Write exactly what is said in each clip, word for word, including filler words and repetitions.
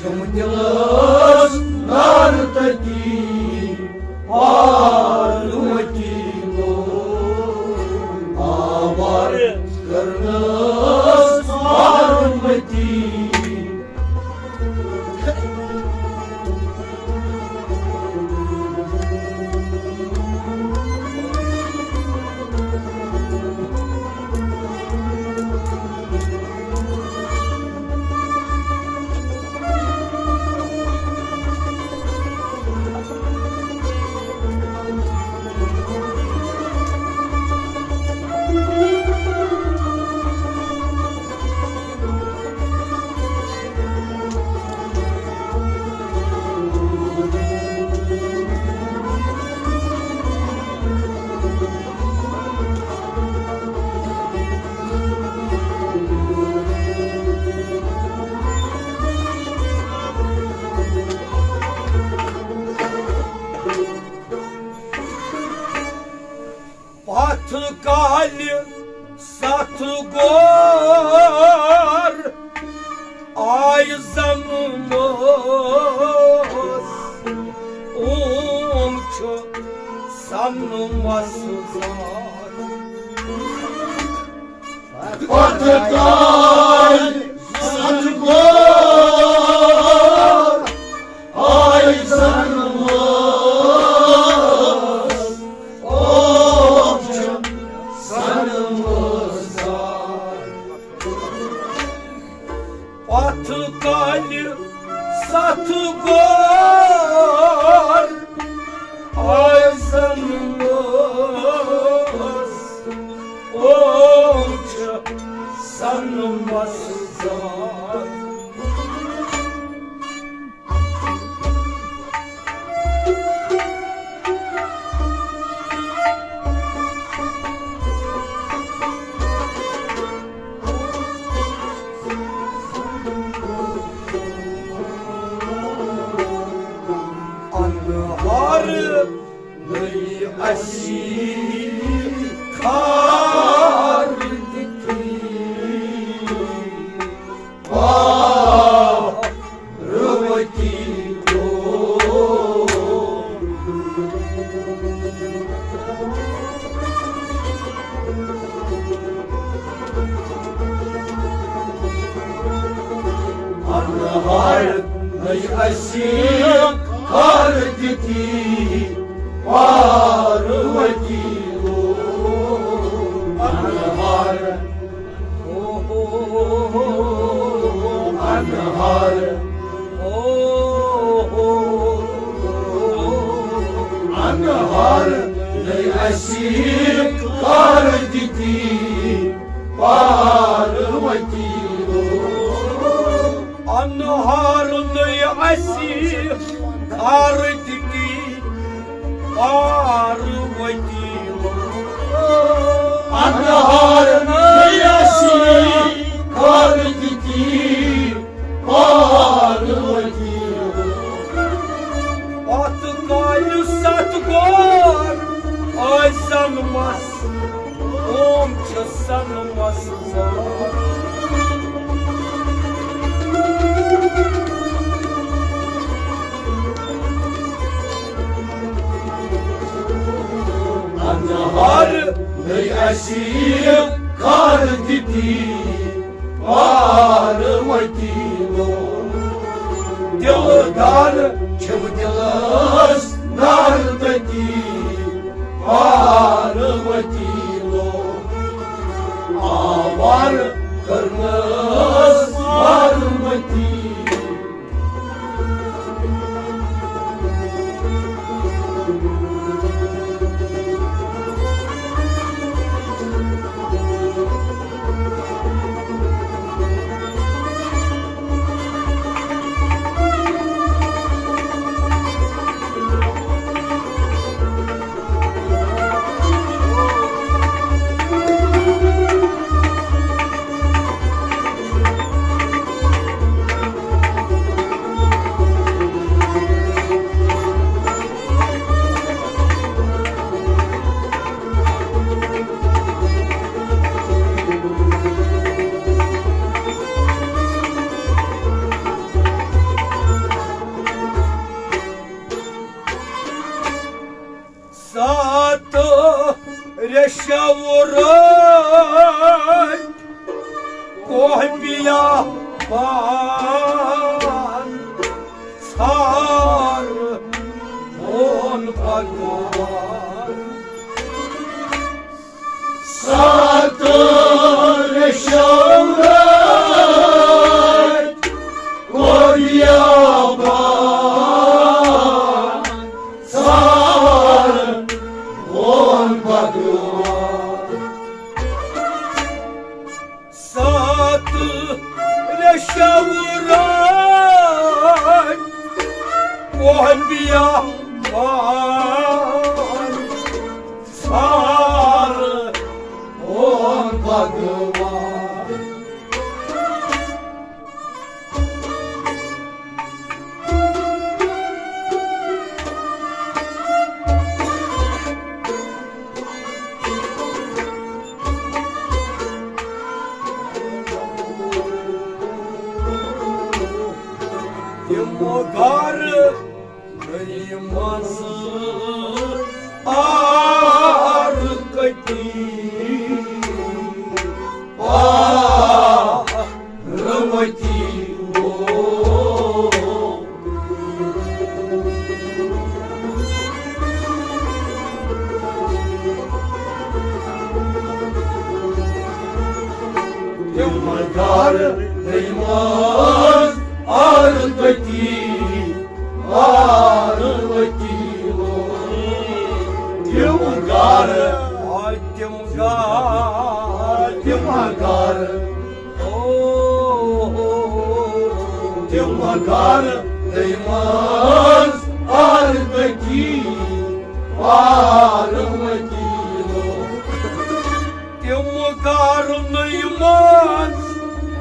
تِم دِلس نار تٔتی پاروتی لوگ، آوار کرنس پاروتی۔ پتھ کالہِ ستھ گور آے زنہٕ مٲنٛز، اوم چھُ سنہٕ مس زار۔ پتھ کالہِ ستھ گور آے زنہٕ مٲنٛز، اوم چھُ سنہٕ مس زار۔ پتھ کالہِ ستھ گور آے زنہٕ مس، اوم چھُ سنہٕ مس زار۔ انہار نٔے اسی کھار دِتی۔ پاروتی لوگ۔ انہار نٔے اسی کھار دِتی۔ پاروتی لوگ۔ انہار، انہار، انہار نٔے اسی کھار دِتی۔ پاروتی لوگ۔ انہار نٔے اسی کھار دِتی۔ پاروتی لوگ۔ انہار نٔے اسی کھار دِتی۔ پاروتی لوگ۔ پتھ کالہِ ستھ گور آے زنہٕ مس، اوم چھُ سنہٕ مس زار۔ انہار نٔے اسی کھار دِتی۔ پاروتی لوگ۔ دلدار چھِم دلس نار تٔتی۔ پاروتی لوگ۔ آوار کرنس پاروتی۔ بیابان ژھار بون بھگوان۔ ستہٕ ریٚشو رٲتۍ کوٚر بیابان ژھار بون بھگوان۔ ستہٕ ریٚشو رٲتۍ کوٚر بیابان ژھار بون بھگوان۔ تِم گرٕ نٔے منٛز آر کٔتی پاروتی لوگ۔ تِم گرٕ نٔے منٛز آر کٔتی پاروتی لوگ۔ تِم گرٕ، آ، تِم گرٕ، تِم گرٕ، او، تِم گرٕ نٔے منٛز آر کٔتی پاروتی لوگ۔ تِم گرٕ نٔے منٛز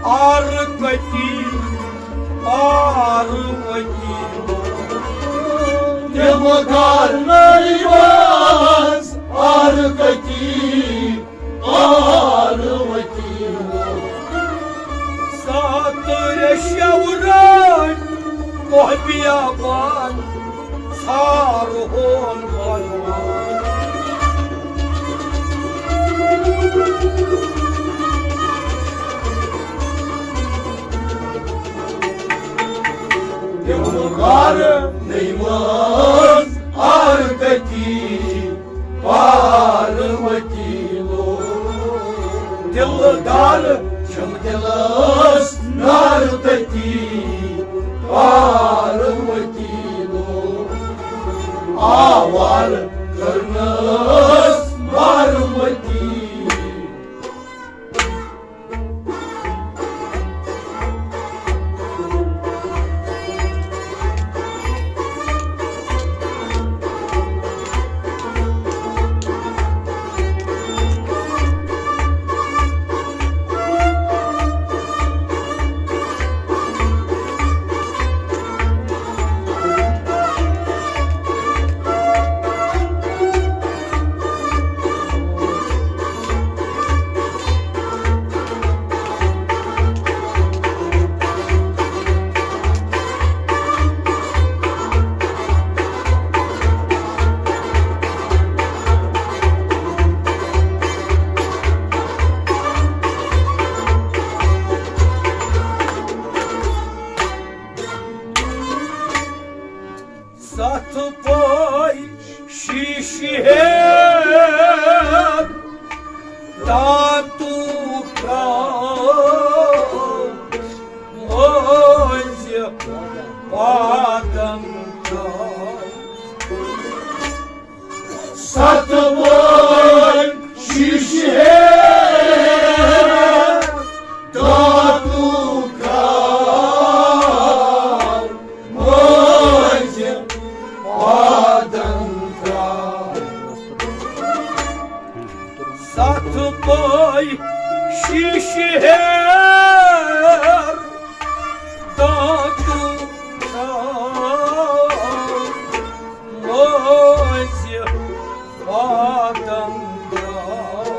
آر کٔتی پاروتی لوگ۔ تِم گرٕ نٔے منٛز آر کٔتی پاروتی لوگ۔ ستہٕ ریٚشو رٲتۍ کوٚر بیابان ژھار بون بھگوان۔ تِم گرٕ نٔے منٛز آر کٔتی پاروتی لوگ۔ دِلدار چھِم دِلس نار تٔتی پاروتی لوگ۔ آوار کٔرنس پاروتی۔ ستھ پاے شیشہٕ ہیٚتھ دانتُک درٛاو مٔنٛزۍ پادن درٛاو۔ ستھ پاے شیشہٕ ہیٚتھ دانتُک درٛاو مٔنٛزۍ پادن درٛاو۔ ستھ پاے شیشہٕ ہیٚتھ دانتُک درٛاو مٔنٛزۍ پادن درٛاو۔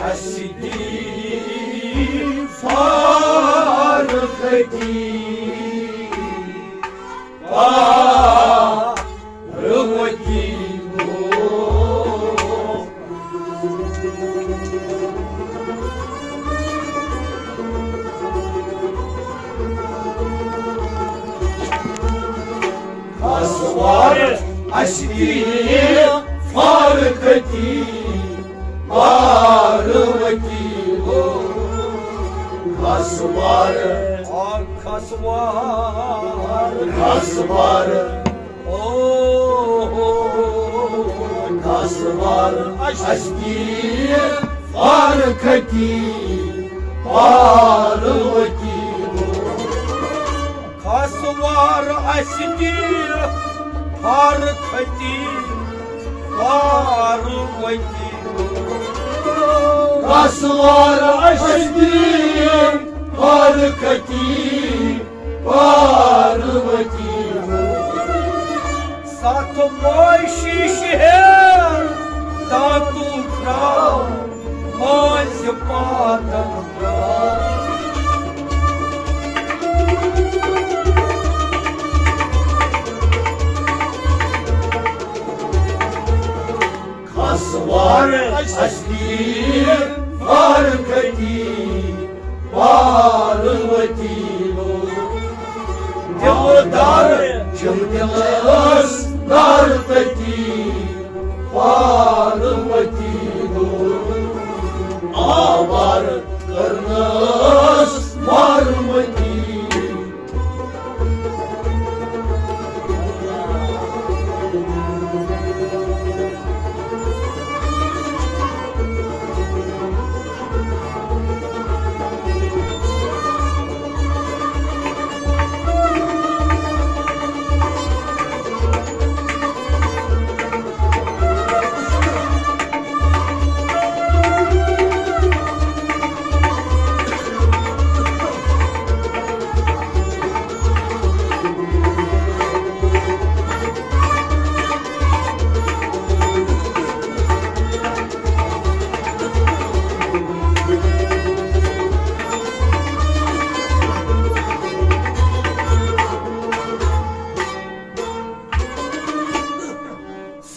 اَسہِ دِ فارغتی، پاروتی لوگ۔ خاصوار اَسہِ دِ فارغتی، پاروتی لوگ۔ خاصوار، آ خاصوار، خاصوار، او خاصوار اَسہِ دِ فارغتی، پاروتی لوگ۔ خاصوار اَسہِ دِ فارغتی، پاروتی لوگ۔ خاصوار اَسہِ دِ فارغتی، پاروتی لوگ۔ ستھ پوشی شہر داتو تراو، مانزِ پاتن تراو۔ خاصوار اَسہِ دِ فارغتی، پاروتی لوگ۔ دلدار چھم دلس دار تتی، پاروتی لوگ۔ آوار کرنس پاروتی۔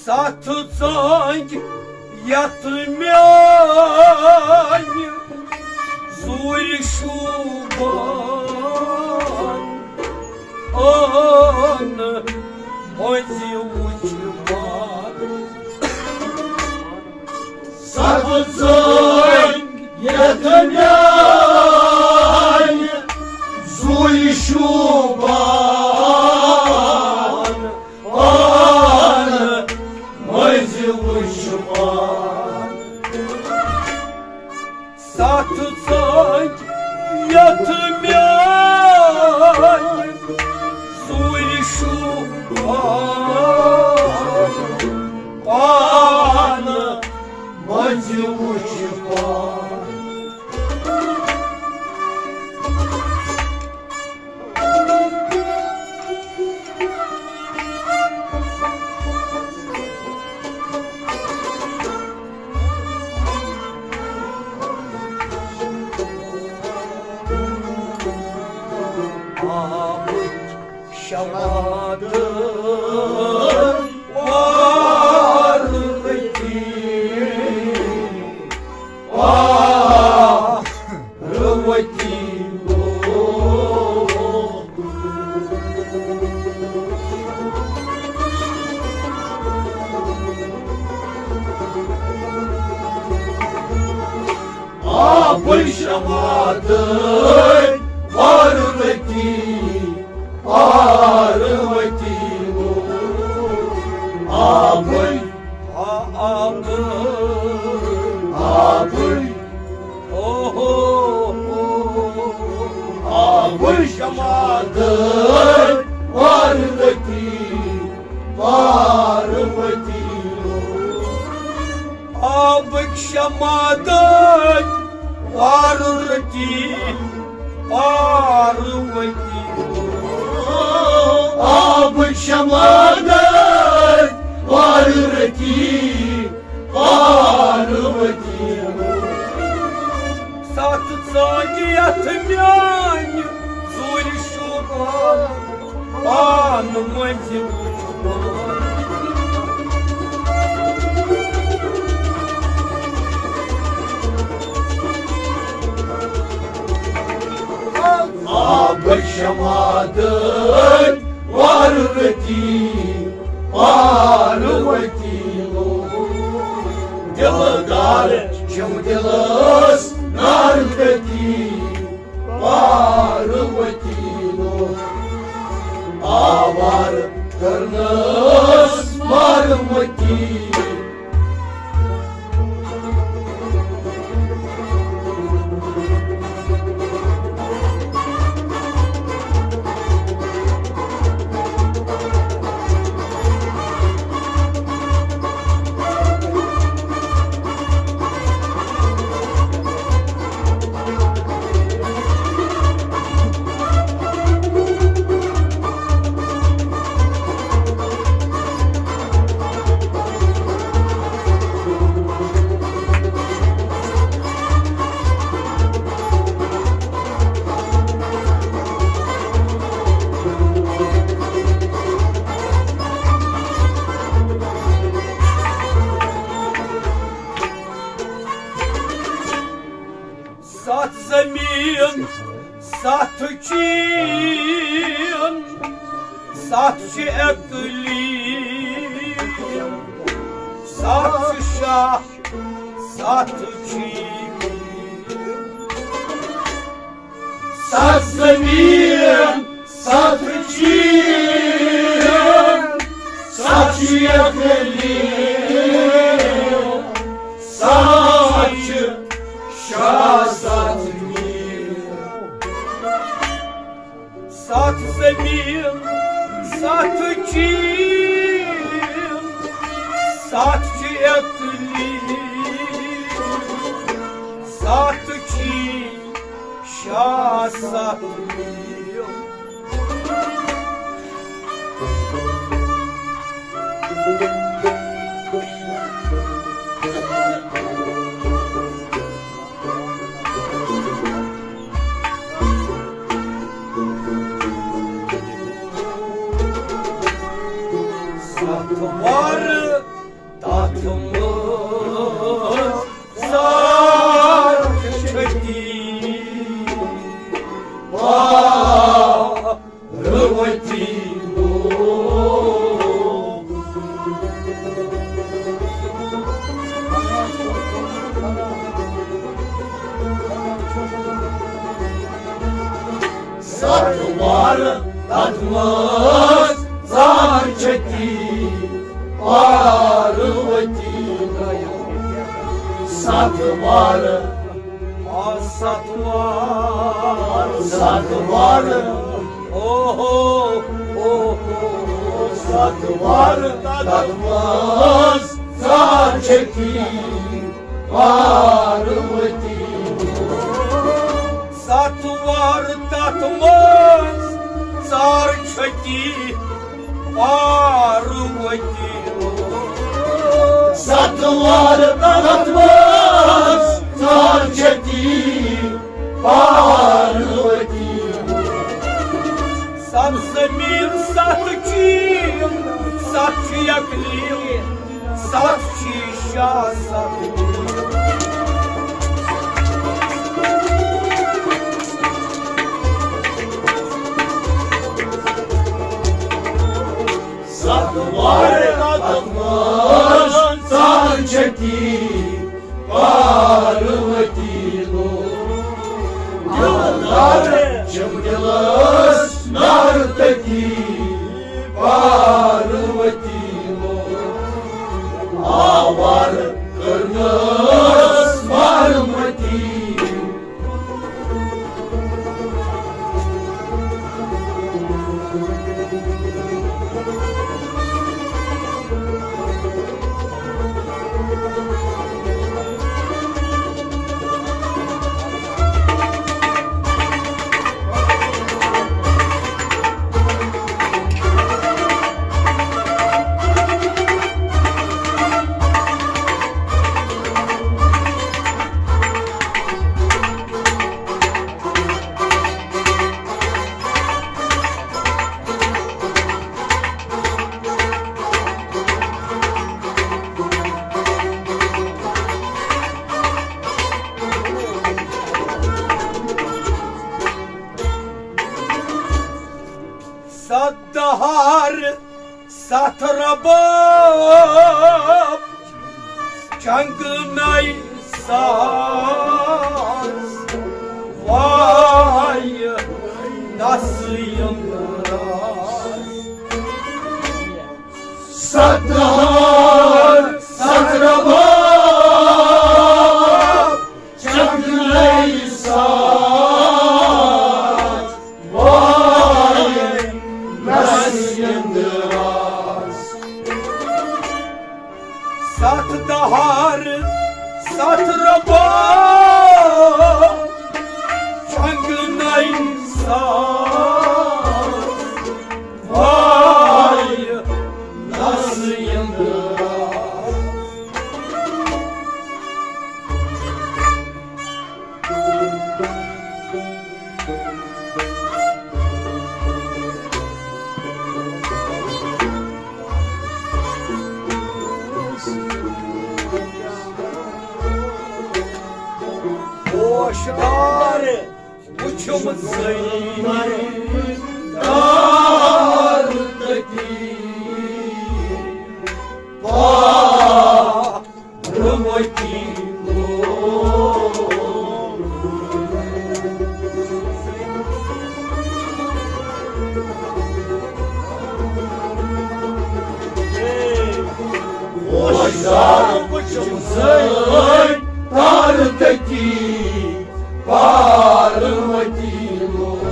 ستھ ژٲنٛگۍ یتھ میانہِ زوٗرِ شوٗبان، ٲن مٔنٛزِ وٕچھِ پان۔ ستھ ژٲنٛگۍ یتھ میانہِ زوٗرِ شوٗبان، پان مٔنٛزِ وٕچھ پان۔ ستھ ژٲنٛگۍ یتھ میانہِ زوٗرِ شوٗبان، پان مٔنٛزِ وٕچھ پان۔ آبٕچ شمع تہٕ وارٕ أتی۔ آ، روتی لوگ۔ آبٕچ شمع تہٕ وارٕ أتی۔ پاروتی لوگ۔ آبٕے، آ، آبٕے، آبٕے۔ اوہو، آبٕے شمع دٲدۍ پاروتی، پاروتی لوگ۔ آبٕکۍ شمع دٲدۍ پاروتی، پاروتی۔ آبٕکۍ شمع دٲدۍ پاروتی، پاروتی۔ تہٕ میانہِ ژوٗرِ شوٗبان پانہٕ مٔنٛزِم۔ آبہٕ شمادٕنۍ وارٕ رٔتی پاروتی لوٚگ۔ دِلدار چھِم دِلس نار تٔتی پاروتی لوٚگ۔ آوار کٔرنس پاروتی۔ ستھ زمین، ستھ چین، ستھ چھِ اقلیم، ستھ چھِ شاہ، ستھ چھِ یقین۔ ستھ زمین، ستھ چین، ستھ چھِ اقلیم، ستھ چھِ شاہ، ستھ میر۔ ستھ زمین، ستھ چین، ستھ چھِ اقلیم، ستھ چھِ شاہ، ستھ میر۔ ستھ وار تتھ منٛز ژار چھٹی پاروتی لوٚگ۔ ستھ وار تتھ منٛز ژار چھٹی پاروتی لوٚگ۔ ستھ وار، آ، ستھ وار، ستھ وار، او ہو، او ہو، ستھ وار تتھ منٛز ژار چھٹی پاروتی۔ ستھ وار تتھ منٛز ژار چھٹی پاروتی۔ ستھ وار تتھ منٛز ژار چھٹی پاروتی۔ ستھ زمین، ستھ چین، ستھ چھِ اقلیم، ستھ چھِ شاہ، ستھ چھِ ستھ وار تتھ منٛز ژار چھٹی پاروتی لوٚگ۔ دِلدار چھِم دِلس نار تٔتی پاروتی لوٚگ۔ آوار کٔرنس پاروتی۔ کنگنَے ساز وایہِ نسہٕ یِنٛدراز۔ ستہٕ ہار ستہٕ رباب چنگنَے ساز وایہِ نسہٕ یِنٛدراز۔ ستھ دہار، ستھ رباب، چنگنَے ساز وایہِ نسہٕ یِنٛدراز۔ پوشدار وُچھُم زٔنۍ دار تٔتی پا رمتی لوگ۔ پوشدار وُچھُم زٔنۍ دار تٔتی پارؤتی لوگ۔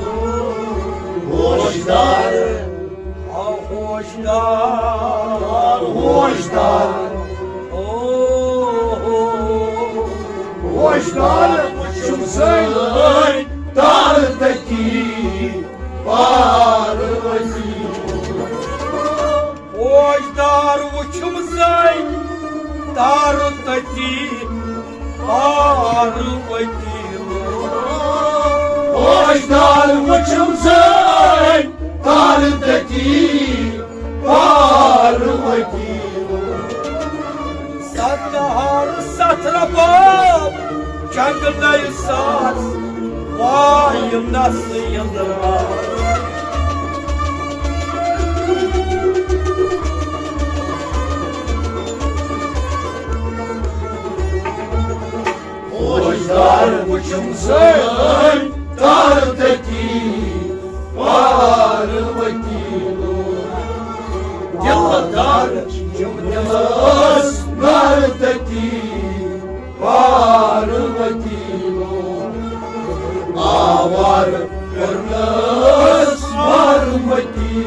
پوشدار، آ، پوشدار، پوشدار، او، پوشدار وُچھُم زٔنۍ دار تٔتی پارؤتی لوگ۔ پوشدار وُچھُم زٔنۍ دار تٔتی پارؤتی لوگ۔ پوشدار وُچھُم زٔنۍ دار تٔتی پارؤتی لوگ۔ ستہٕ ہار ستھ رباب چنگنَے ساز وایہِ نسہٕ یِنٛدراز۔ پوشدار وُچھُم زٔنۍ دار تٔتی پارؤتی لوگ۔ دِلدار وُچھُم دِلس نار تٔتی پارؤتی لوگ۔ آوار کٔرنس پارؤتی۔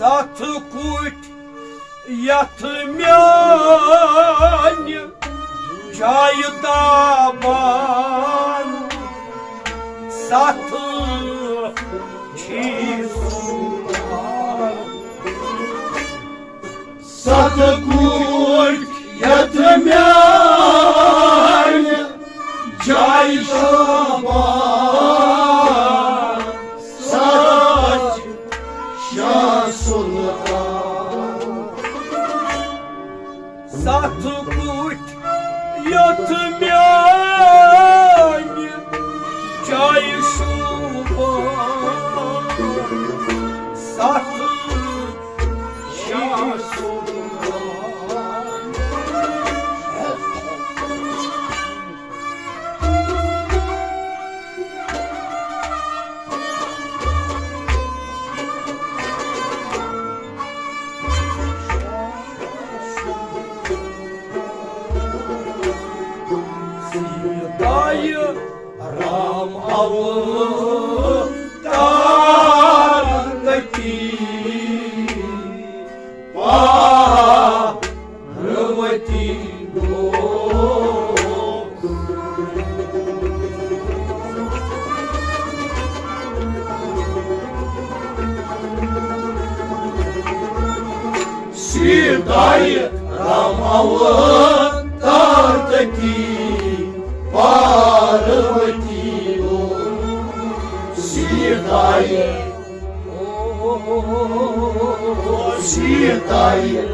ستھ کُٹھۍ یتھ میانہِ جایہِ تابان، ستھ چھی سُلطان۔ ستھ کُٹھۍ یتھ میانہِ جایہِ تابان، ستھ شاہ سُلطان۔ ستھ کُٹھۍ یتھ میانہِ جایہِ شوٗبان، ستھ شاہ سُلطان۔ تار کتی پاروتی گو۔ سیتایہِ رام اوتار تتی پاروتی گو۔ سیتایہِ، سیتایہِ،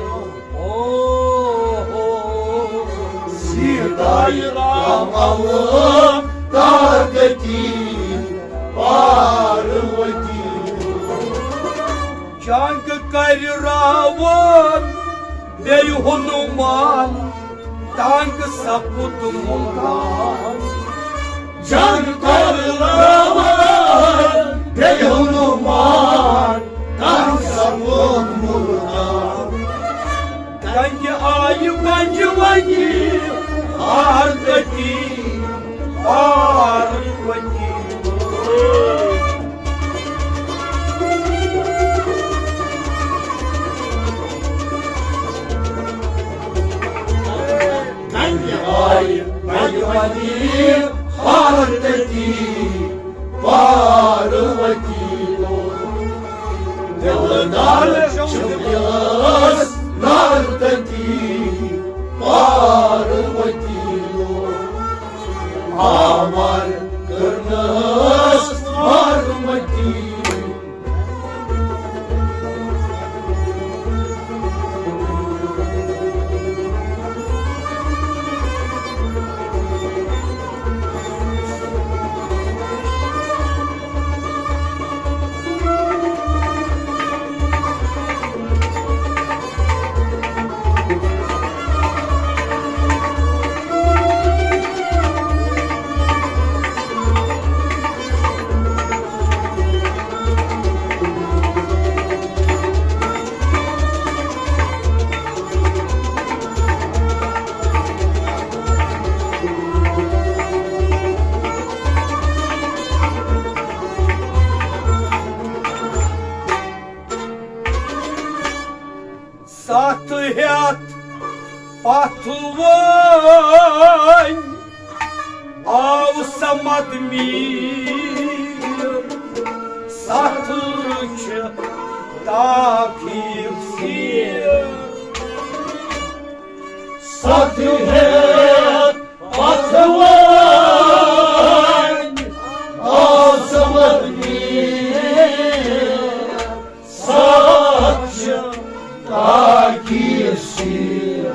سیتایہِ رام اوتار تتی پاروتی گو۔ جنگ کرِ راون بیٚیہِ ہنومان، تنگ سپُد ملتان۔ جنگ کرِ راون بیٚیہِ ہنومان، تنگ سپُد ملتان۔ کنجہِ آیہِ کنجہِ ونجہِ ہار تتی پاروتی۔ کنجہِ آیہِ کنجہِ ونجہِ ہار تتی پاروتی لوٚگ۔ دلدار چھُ دِلس نار تتی پاروتی لوٚگ۔ آوار کٔرنس پاروتی۔ ستھ ہیتھ پتھ وٲنۍ آو سمد میر، ستھ چھِ تاخیر سیر۔ ستھ ہیتھ پتھ وٲنۍ آو سمد میر، ستھ چھِ تاخیر سیر۔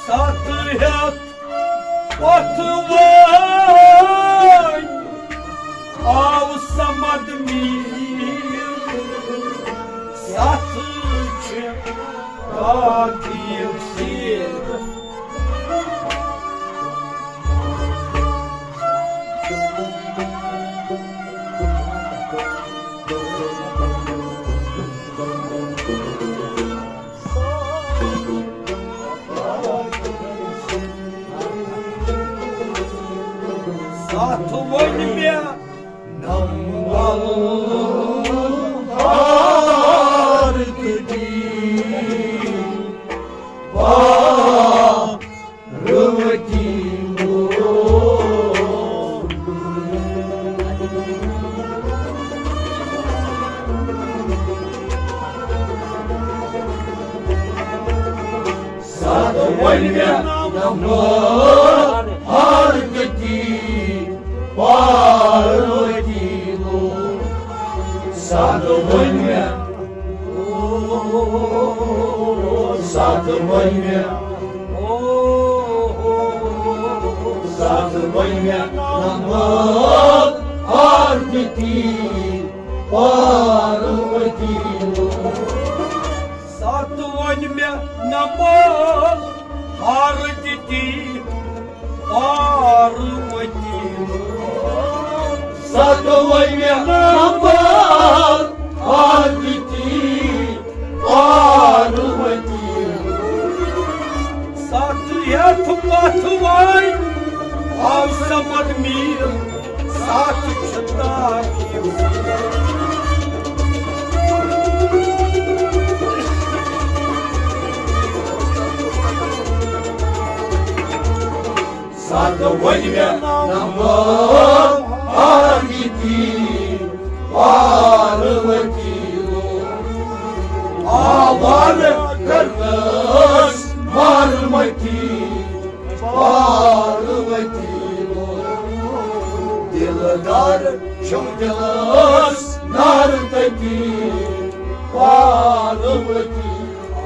ستھ ہیتھ پتھ وٲنۍ آو سمد میر، ستھ چھِ تاخیر سیر۔ ستھ وۄنۍ مےٚ نمبل ہار تہٕ دی پاروتی گو۔ ستھ وۄنۍ مےٚ نمبر ہار تہٕ دی پاروتی گو۔ ستھ وۄنۍ مےٚ، ستھ وۄنۍ مےٚ، ستھ وۄنۍ مےٚ نمبر ہار تہٕ دی پاروتی گو۔ ستھ وۄنۍ مےٚ نمبر ہار تہٕ دی پاروتی۔ ستھ وۄنۍ مےٚ نمبر ہار تہٕ دی پاروتی۔ ستھ ہیتھ پتھ وۄنۍ آو سمد میر، ساتھ چھُ تاکہِ۔ ساتھ ؤنۍ مےٚ نمبر آرمی تھی پاروتی لو۔ آوار کرنس مارمتی پاروتی لو۔ دلدار چھم دلس نار تتی پاروتی۔ آ۔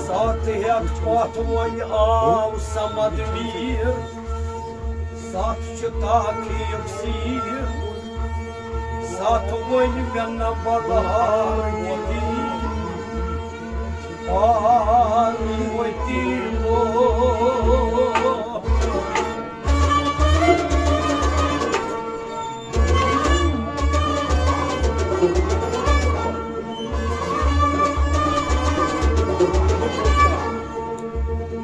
ساتھ ہیٚتھ پتھ وۄنۍ آو سمد میر۔ ساتھ چھُ تحقیق سیر، ساتھ ؤنۍ مےٚ نہ بلہار ییٚتی پاروتی لو۔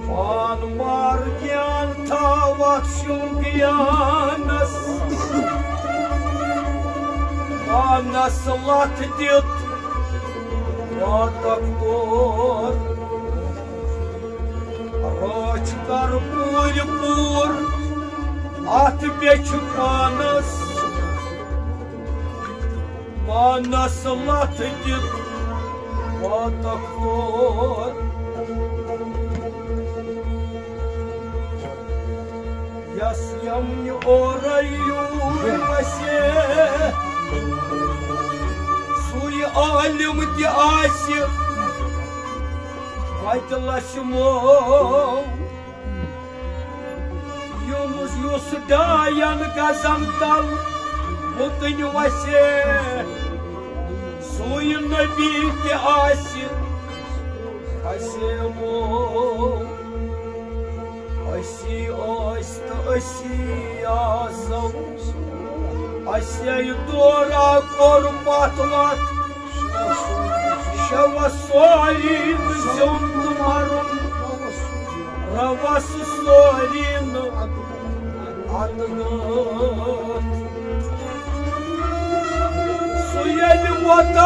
پان مار گیان تھاوتھ شوقیانس، پانس لتھ دِتھ واتکھ تور۔ رٲچھ کر پوٗرِ پوٗر اتھ بیچھِ پانس۔ پانس لتھ دِتھ واتکھ تور۔ یس یمنہِ اورے یوٗرۍ وسہِ، سُے عٲلِم تہِ آسہِ وتہِ لچھمو۔ یُس، یُس ڈاین گزن تل وُتٕنۍ وسہِ، سُے نبی تہِ آسہِ۔ اسہِ مو، أسی ٲسۍ تہٕ أسی آسو۔ اسہِ دورہ کوٚر پتھ وتھ، شوس سوری نہٕ زیُن تہٕ مرُن، روس سوری نہٕ اتہٕ گٲتھ۔ سُہ ییٚلہِ وۄتھِ،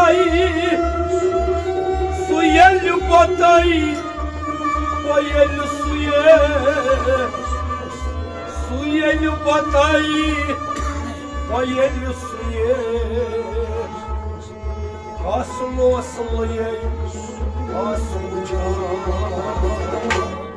سُہ ییٚلہِ وۄتھِ، بہٕ ییٚلہِ سُہ ییٚلہِ، سُہ ییٚلہِ وۄتھِ، بہٕ ییٚلہِ سُہ ییٚلہِ۔ کس لوس لویے، کس وُچھان۔